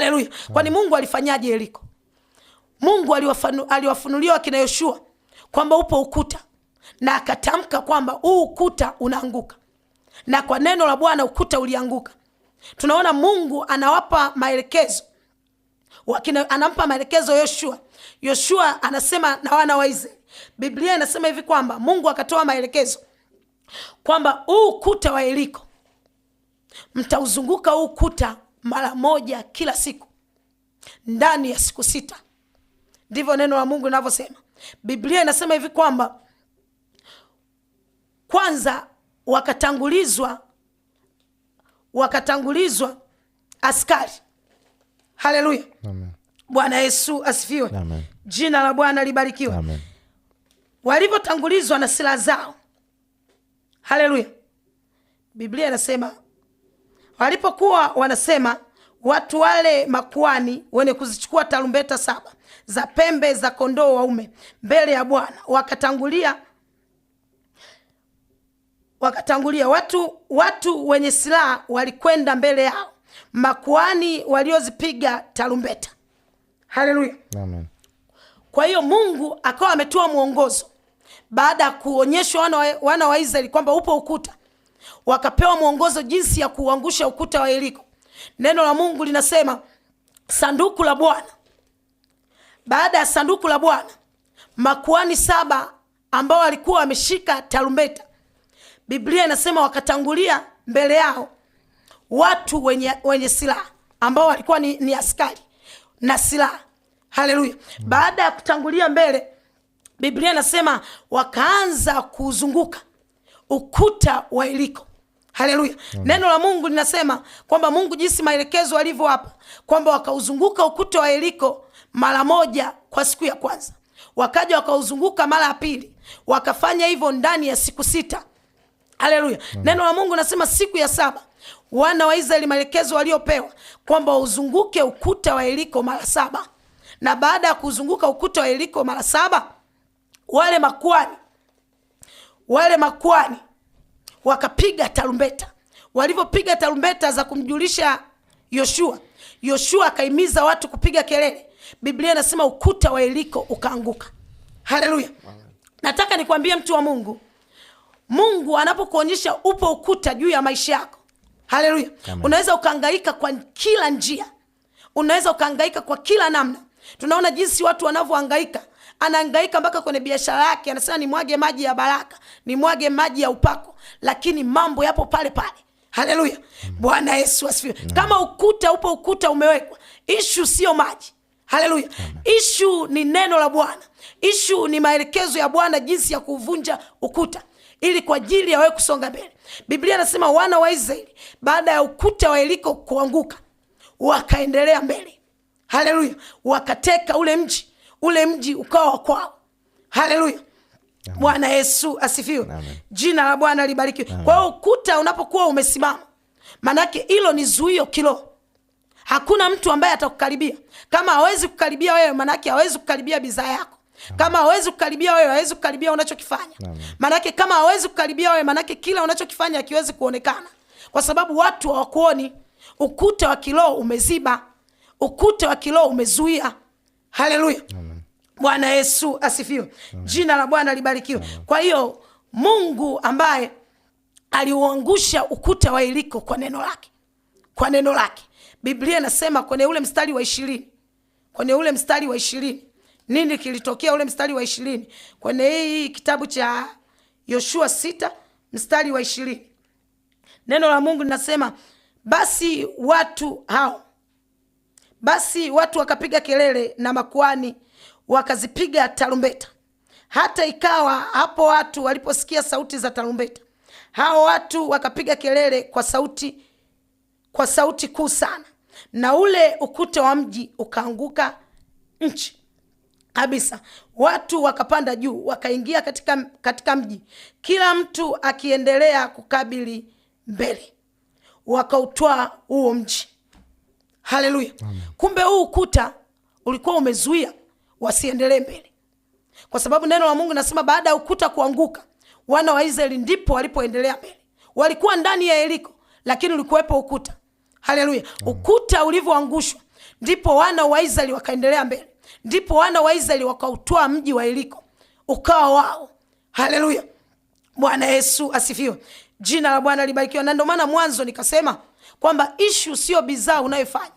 Haleluya! Kwani Mungu alifanyaje Yeriko? Mungu aliwafunulia wakina Yoshua kwamba upo ukuta, na akatamka kwamba huu ukuta unaanguka, na kwa neno la Bwana ukuta ulianguka. Tunaona Mungu anawapa maelekezo anampa maelekezo Yoshua. Yoshua anasema na wana wa Israeli. Biblia inasema hivi kwamba Mungu akatoa maelekezo kwamba huu ukuta wa Yeriko mtauzunguka huu ukuta mara moja kila siku ndani ya siku 6. Ndivyo neno la Mungu linavyosema. Biblia inasema hivi kwamba kwanza wakatangulizwa askari. Haleluya. Amen. Bwana Yesu asifiwe. Amen. Jina la Bwana libarikiwe. Amen. Walipotangulizwa na silaha zao. Haleluya. Biblia inasema walipokuwa wanasema, watu wale makuhani wenye kuzichukua tarumbeta 7 za pembe za kondoo waume mbele ya Bwana wakatangulia. Watu wenye silaha walikwenda mbele yao, makuhani waliozipiga tarumbeta. Haleluya. Amen. Kwa hiyo Mungu akawa ametoa mwongozo baada ya kuonyeshwa wana wa Israeli kwamba upo ukuta. Wakapewa mwongozo jinsi ya kuangusha ukuta wa Yeriko. Neno la Mungu linasema sanduku la Bwana. Baada ya sanduku la Bwana, makuhani 7 ambao walikuwa wameshika tarumbeta, Biblia inasema wakatangulia mbele yao watu wenye silaha ambao walikuwa ni askari na silaha. Haleluya. Baada ya kutangulia mbele, Biblia inasema wakaanza kuzunguka ukuta wa Yeriko. Haleluya. Neno la Mungu linasema kwamba Mungu jinsi maelekezo alivyowapa kwamba wakauzunguka ukuta wa Yeriko mara moja kwa siku ya kwanza, wakaja wakauzunguka mara ya pili, wakafanya hivyo ndani ya siku 6. Haleluya. Neno la Mungu linasema siku ya 7 wana wa Israeli maelekezo waliopewa kwamba wauzunguke ukuta wa Yeriko mara 7. Na baada ya kuzunguka ukuta wa Yeriko mara 7, wale makuhani wakapiga tarumbeta. Walivyopiga tarumbeta za kumjulisha Yoshua, Yoshua akaimiza watu kupiga kelele. Biblia inasema ukuta wa Yeriko ukaanguka. Haleluya. Nataka nikwambie mtu wa Mungu, Mungu anapokuonyesha upo ukuta juu ya maisha yako, haleluya, Amen. unaweza ukahangaika kwa kila njia, unaweza ukahangaika kwa kila namna. Tunaona jinsi watu wanavyohangaika. Anahangaika mpaka kwenye biashara yake, anasema nimwage maji ya baraka, nimwage maji ya upako, lakini mambo yapo pale pale. Haleluya. Bwana Yesu asifiwe. Kama ukuta upo, ukuta umewekwa, issue sio maji. Haleluya. Issue ni neno la Bwana. Issue ni maelekezo ya Bwana jinsi ya kuvunja ukuta ili kwa ajili ya wewe kusonga mbele. Biblia inasema wana wa Israeli baada ya ukuta wa Yeriko kuanguka wakaendelea mbele. Haleluya. Wakateka ule mji, ule mji ukawa kwao. Haleluya. Amen. Bwana Yesu asifiwe. Amen. Jina la Bwana libarikiwe. Amen. Kwa hiyo ukuta unapokuwa umesimama, manake hilo ni zuio kiroho. Hakuna mtu ambaye atakukaribia. Kama hawezi kukaribia wewe, manake hawezi kukaribia bidhaa yako. Kama hawezi kukaribia wewe, hawezi kukaribia unachokifanya. Amen. Manake kama hawezi kukaribia wewe, manake kila unachokifanya hakiwezi kuonekana, kwa sababu watu hawakuoni. Ukuta wa kiroho umeziba, ukuta wa kiroho umezuia. Haleluya. Amen. Bwana Yesu asifiwe. Amen. Jina la Bwana libarikiwe. Amen. Kwa hiyo Mungu ambaye aliuangusha ukuta wa Yeriko kwa neno lake, kwa neno lake. Biblia inasema kwenye ule mstari wa 20, kwenye ule mstari wa 20, nini kilitokea ule mstari wa 20? Kwenye hii kitabu cha Yoshua 6 mstari wa 20. Neno la Mungu linasema basi watu hao, basi watu wakapiga kelele na makuhani wakazipiga tarumbeta. Hata ikawa hapo watu waliposikia sauti za tarumbeta, hao watu wakapiga kelele kwa sauti kuu sana, na ule ukuta wa mji ukaanguka nchi kabisa. Watu wakapanda juu wakaingia katika mji, kila mtu akiendelea kukabili mbele, wakautwaa huo mji. Haleluya. Amen. Kumbe huu ukuta ulikuwa umezuia wasiendelee mbele, kwa sababu neno la Mungu linasema baada ya ukuta kuanguka, wana wa Israeli ndipo walipoendelea mbele. Walikuwa ndani ya Yeriko, lakini ulikuwepo ukuta. Haleluya. Amen. Ukuta ulivyoangushwa, Ndipo wana wa Israeli wakaendelea mbele, ndipo wana wa Israeli wakautwaa mji wa Yeriko ukawa wao. Haleluya, Bwana Yesu asifiwe, jina la Bwana libarikiwe. Na ndio maana mwanzo nikasema kwamba ishu sio bidhaa unayofanya.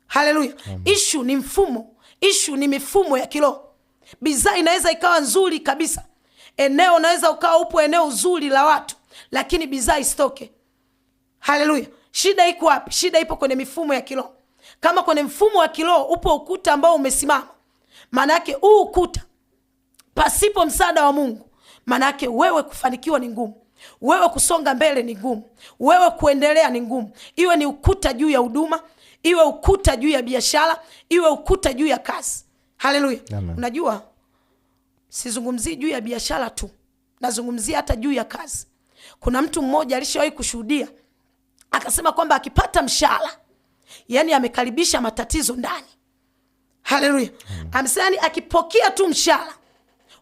Haleluya, ishu ni mfumo, ishu ni mifumo ya kiroho. Bidhaa inaweza ikawa nzuri kabisa, eneo unaweza ukawa upo eneo zuri la watu, lakini bidhaa isitoke. Haleluya! Shida iko wapi? Shida ipo kwenye mifumo ya kiroho. Kama kwenye mfumo wa kiroho upo ukuta ambao umesimama, maana yake huu ukuta pasipo msaada wa Mungu, maana yake wewe kufanikiwa ni ngumu, wewe kusonga mbele ni ngumu, wewe kuendelea ni ngumu. Iwe ni ukuta juu ya huduma, iwe ukuta juu ya biashara, iwe ukuta juu ya kazi. Haleluya! Unajua, sizungumzii juu ya biashara tu, nazungumzia hata juu ya kazi. Kuna mtu mmoja alishawahi kushuhudia akasema kwamba akipata mshahara, yani amekaribisha matatizo ndani. Haleluya! Amesema yani akipokea tu mshahara,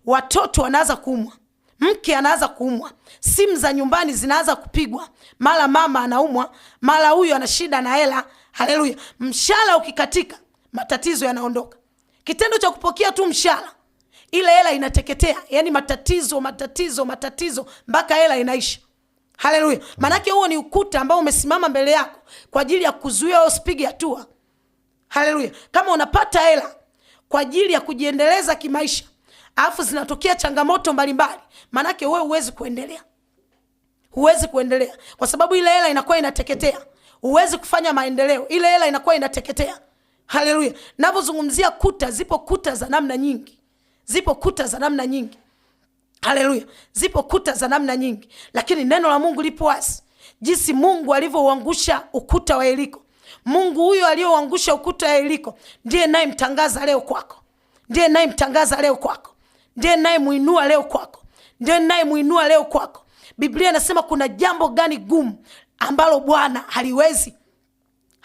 watoto wanaanza kuumwa, mke anaanza kuumwa, simu za nyumbani zinaanza kupigwa, mara mama anaumwa, mara huyu ana shida na hela. Haleluya! Mshahara ukikatika, matatizo yanaondoka. Kitendo cha kupokea tu mshahara, ile hela inateketea, yani matatizo, matatizo, matatizo mpaka hela inaisha. Haleluya! Maanake huo ni ukuta ambao umesimama mbele yako kwa ajili ya kuzuia usipige hatua. Haleluya! Kama unapata hela kwa ajili ya kujiendeleza kimaisha, alafu zinatokea changamoto mbalimbali, maanake wewe huwezi kuendelea, huwezi kuendelea kwa sababu ile hela inakuwa inateketea. Huwezi kufanya maendeleo, ile hela inakuwa inateketea. Haleluya! Navyozungumzia kuta, zipo kuta za namna nyingi, zipo kuta za namna nyingi. Haleluya, zipo kuta za namna nyingi, lakini neno la Mungu lipo wazi, jinsi Mungu alivyouangusha ukuta wa Yeriko. Mungu huyo aliyouangusha ukuta wa Yeriko ndiye nayemtangaza leo kwako, ndiye nayemtangaza leo kwako, ndiye nayemuinua leo kwako, ndiye nayemuinua leo kwako. Biblia inasema kuna jambo gani gumu ambalo Bwana haliwezi?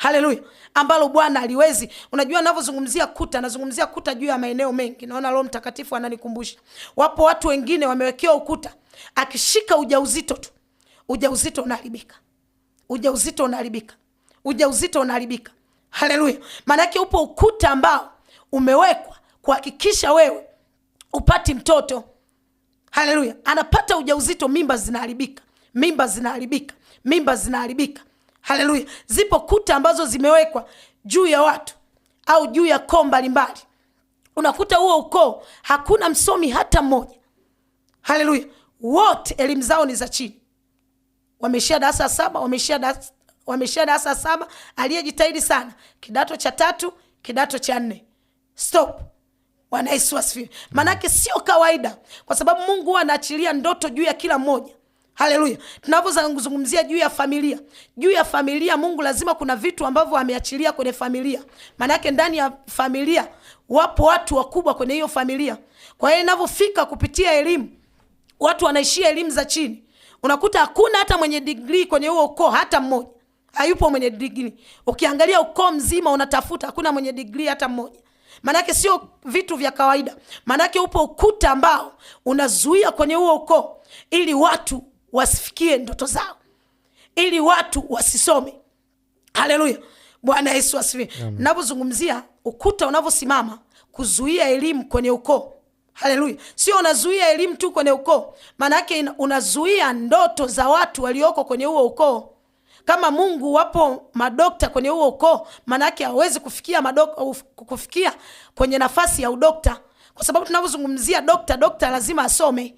Haleluya, ambalo Bwana haliwezi. Unajua, ninavyozungumzia kuta, nazungumzia kuta juu ya maeneo mengi. Naona Roho Mtakatifu ananikumbusha, wapo watu wengine wamewekewa ukuta, akishika ujauzito tu, ujauzito unaharibika, ujauzito unaharibika, ujauzito unaharibika. Haleluya, maanake upo ukuta ambao umewekwa kuhakikisha wewe upati mtoto. Haleluya, anapata ujauzito, mimba zinaharibika, mimba zinaharibika, mimba zinaharibika. Haleluya! Zipo kuta ambazo zimewekwa juu ya watu au juu ya koo mbalimbali. Unakuta huo ukoo hakuna msomi hata mmoja. Haleluya, wote elimu zao ni za chini, wameishia darasa saba, wameishia darasa saba. Aliyejitahidi sana kidato cha tatu, kidato cha nne, stop. Bwana Yesu asifiwe. Maanake sio kawaida, kwa sababu Mungu huwa anaachilia ndoto juu ya kila mmoja. Haleluya. Tunavyozungumzia juu ya familia, juu ya familia, Mungu lazima kuna vitu ambavyo ameachilia kwenye familia. Maanake ndani ya familia wapo watu wakubwa kwenye hiyo familia. Kwa hiyo inavyofika kupitia elimu, watu wanaishia elimu za chini. Unakuta hakuna hata mwenye degree kwenye huo ukoo, hata mmoja. Hayupo mwenye degree. Ukiangalia ukoo mzima unatafuta, hakuna mwenye degree hata mmoja. Maanake sio vitu vya kawaida. Maanake upo ukuta ambao unazuia kwenye huo ukoo ili watu wasifikie ndoto zao, ili watu wasisome. Haleluya, Bwana Yesu asifiwe. Ninapozungumzia ukuta unavyosimama kuzuia elimu kwenye ukoo, haleluya, sio unazuia elimu tu kwenye ukoo, maana yake unazuia ndoto za watu walioko kwenye huo ukoo. Kama Mungu wapo madokta kwenye huo ukoo, maana yake hawezi kufikia kufikia kwenye nafasi ya udokta, kwa sababu tunavyozungumzia dokta, dokta lazima asome.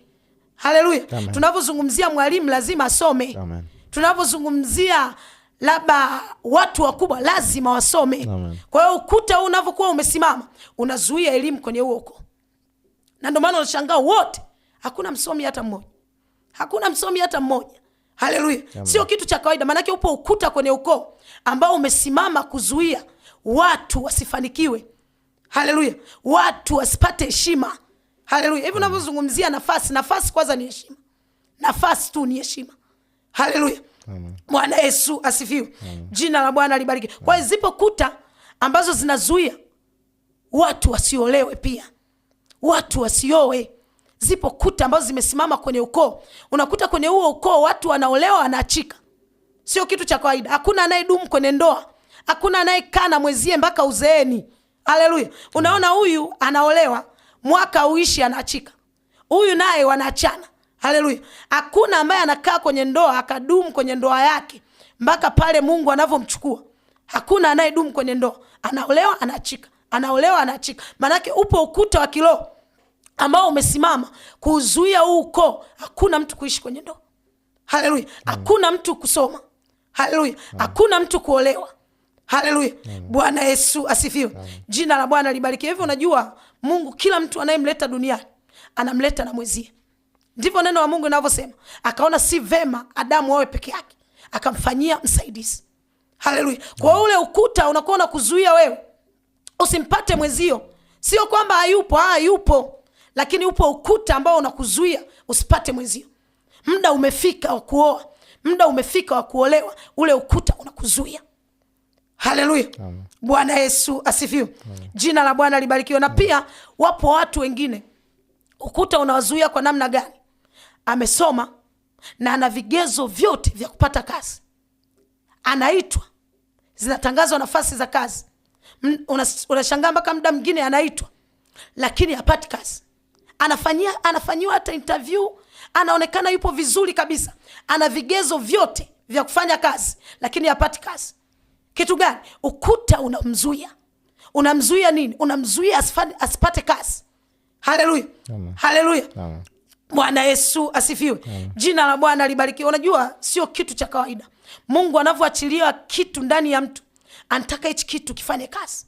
Haleluya! Tunavyozungumzia mwalimu lazima asome. Tunavyozungumzia labda watu wakubwa lazima wasome. Kwa hiyo ukuta huu unavyokuwa umesimama unazuia elimu kwenye huo ukoo, na ndio maana unashangaa wote hakuna msomi hata mmoja, hakuna msomi hata mmoja. Haleluya! Sio kitu cha kawaida, maanake upo ukuta kwenye ukoo ambao umesimama kuzuia watu wasifanikiwe. Haleluya! Watu wasipate heshima. Haleluya! Hivi unavyozungumzia nafasi, nafasi kwanza ni heshima, nafasi tu ni heshima. Haleluya, Bwana Yesu asifiwe, jina la Bwana libariki. Kwa hiyo zipo kuta ambazo zinazuia watu wasiolewe, pia watu wasioe. Zipo kuta ambazo zimesimama kwenye ukoo. Unakuta kwenye huo ukoo watu wanaolewa wanaachika, sio kitu cha kawaida. Hakuna anayedumu kwenye ndoa Hakuna anayekaa na mwenzie mpaka uzeeni. Haleluya. Unaona, huyu anaolewa mwaka uishi anaachika, huyu naye wanaachana. Haleluya. Hakuna ambaye anakaa kwenye ndoa akadumu kwenye ndoa yake mpaka pale Mungu anavyomchukua. Hakuna anayedumu kwenye ndoa, anaolewa anaachika, anaolewa anaachika. Maanake upo ukuta wa kiroho ambao umesimama kuzuia huu ukoo. Hakuna mtu kuishi kwenye ndoa. Haleluya. Hakuna mtu kusoma. Haleluya. Hakuna mtu kuolewa. Haleluya. Bwana Yesu asifiwe. Jina la Bwana libarikiwe. Hivyo unajua Mungu kila mtu anayemleta duniani anamleta na mwenzie. Ndivyo neno la Mungu linavyosema. Akaona si vema Adamu awe peke yake, akamfanyia msaidizi. Haleluya. Kwa ule ukuta unakuwa unakuzuia wewe usimpate mwenzio. Sio kwamba hayupo, yupo, lakini upo ukuta ambao unakuzuia usipate mwenzio. Muda umefika wa kuoa, muda umefika wa kuolewa, ule ukuta unakuzuia. Haleluya. Bwana Yesu asifiwe. Jina la Bwana libarikiwe. Na pia wapo watu wengine ukuta unawazuia kwa namna gani? Amesoma na ana vigezo vyote vya kupata kazi, anaitwa, zinatangazwa nafasi za kazi, unashangaa mpaka muda mwingine anaitwa, lakini hapati kazi. Anafanyiwa hata interview, anaonekana yupo vizuri kabisa, ana vigezo vyote vya kufanya kazi, lakini hapati kazi. Kitu gani? Ukuta unamzuia. Unamzuia nini? Unamzuia asipate kazi. Haleluya, haleluya. Bwana Yesu asifiwe. Jina la Bwana libarikiwe. Unajua sio kitu cha kawaida. Mungu anavyoachilia kitu ndani ya mtu, anataka hichi kitu kifanye kazi.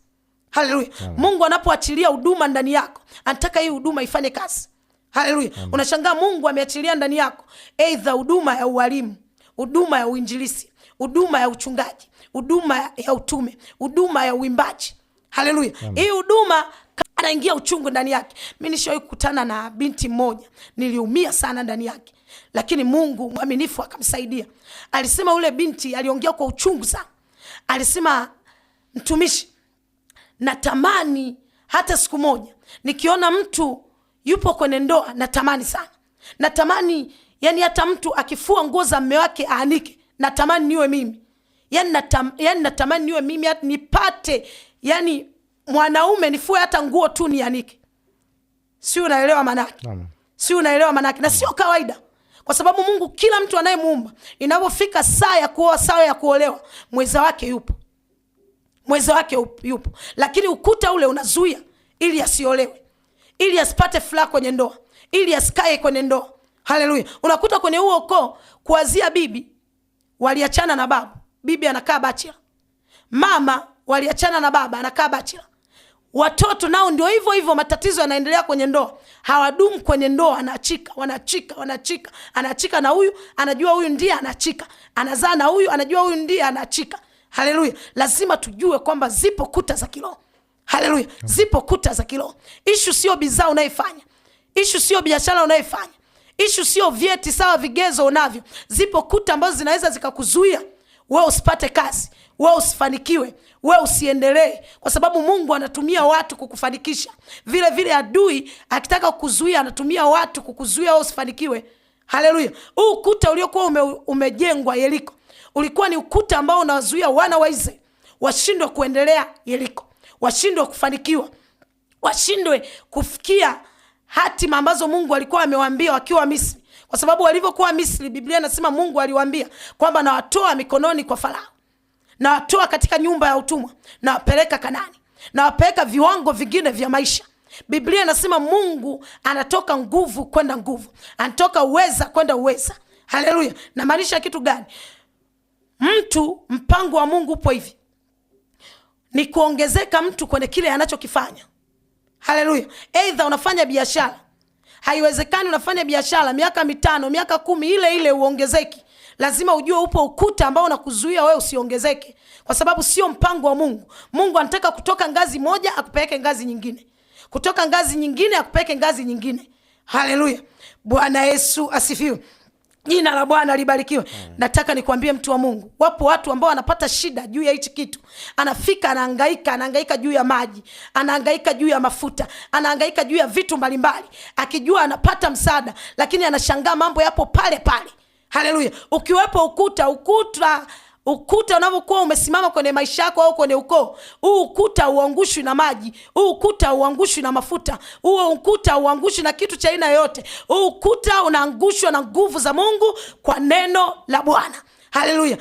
Haleluya. Mungu anapoachilia huduma ndani yako, anataka hii huduma ifanye kazi. Haleluya. Unashangaa Mungu ameachilia ndani yako aidha huduma ya ualimu, huduma ya uinjilisi, huduma ya uchungaji, huduma ya utume, huduma ya uimbaji. Haleluya. Hii huduma anaingia uchungu ndani yake. Mimi nishawahi kukutana na binti mmoja, niliumia sana ndani yake, lakini Mungu mwaminifu akamsaidia. Alisema yule binti aliongea kwa uchungu sana, alisema mtumishi, natamani hata siku moja nikiona mtu yupo kwenye ndoa, natamani sana, natamani yani hata mtu akifua nguo za mume wake aanike, natamani niwe mimi yani, yani natamani niwe mimi hata nipate yani mwanaume nifue hata nguo tu nianike. Si unaelewa maanake? Si unaelewa maanake? Na sio kawaida, kwa sababu Mungu kila mtu anayemuumba, inapofika saa ya kuoa, saa ya kuolewa, mweza wake yupo, mweza wake yupo, lakini ukuta ule unazuia ili asiolewe, ili asipate furaha kwenye ndoa, ili asikae kwenye ndoa. Haleluya! Unakuta kwenye huo ukoo kuanzia bibi waliachana na babu, bibi anakaa bachela, mama waliachana na baba anakaa bachela, watoto nao ndio hivyo hivyo, matatizo yanaendelea kwenye ndoa, hawadumu kwenye ndoa, anachika wanachika wanachika, anachika na huyu anajua huyu ndiye anachika, anazaa na huyu anajua huyu ndiye anachika. Haleluya! Lazima tujue kwamba zipo kuta za kiroho. Haleluya, zipo kuta za kiroho. Ishu sio bidhaa unaifanya, ishu sio biashara unaifanya, ishu sio vyeti sawa vigezo unavyo. Zipo kuta ambazo zinaweza zikakuzuia wewe usipate kazi, wewe usifanikiwe, wewe usiendelee, kwa sababu Mungu anatumia watu kukufanikisha. Vile vile adui akitaka kukuzuia anatumia watu kukuzuia wewe usifanikiwe. Haleluya! Huu ukuta uliokuwa umejengwa Yeriko ulikuwa ni ukuta ambao unawazuia wana wa Israeli washindwe kuendelea Yeriko, washindwe kufanikiwa, washindwe kufikia hatima ambazo Mungu alikuwa amewaambia wakiwa Misri. Kwa sababu walivyokuwa Misri, Biblia inasema Mungu aliwaambia kwamba nawatoa mikononi kwa Farao, nawatoa katika nyumba ya utumwa, nawapeleka Kanani, nawapeleka viwango vingine vya maisha. Biblia inasema Mungu anatoka nguvu kwenda nguvu, anatoka uweza kwenda uweza. Haleluya! Namaanisha kitu gani? Mtu, mpango wa Mungu upo hivi, ni kuongezeka mtu kwenye kile anachokifanya. Haleluya! Aidha unafanya biashara, haiwezekani unafanya biashara miaka 5, miaka 10 ile ile uongezeki. Lazima ujue upo ukuta ambao unakuzuia wewe usiongezeke, kwa sababu sio mpango wa Mungu. Mungu anataka kutoka ngazi moja akupeleke ngazi nyingine, kutoka ngazi nyingine akupeleke ngazi nyingine. Haleluya! Bwana Yesu asifiwe. Jina la Bwana libarikiwe. Nataka nikwambie mtu wa Mungu, wapo watu ambao wanapata shida juu ya hichi kitu. Anafika anahangaika, anahangaika juu ya maji, anahangaika juu ya mafuta, anahangaika juu ya vitu mbalimbali, akijua anapata msaada, lakini anashangaa mambo yapo pale pale. Haleluya. Ukiwepo ukuta, ukuta Ukuta unavyokuwa umesimama kwenye maisha yako au kwenye ukoo, huu ukuta uangushwi na maji, huu ukuta uangushwi na mafuta, huu ukuta uangushwi na kitu cha aina yoyote. Huu ukuta unaangushwa na nguvu za Mungu kwa neno la Bwana. Haleluya!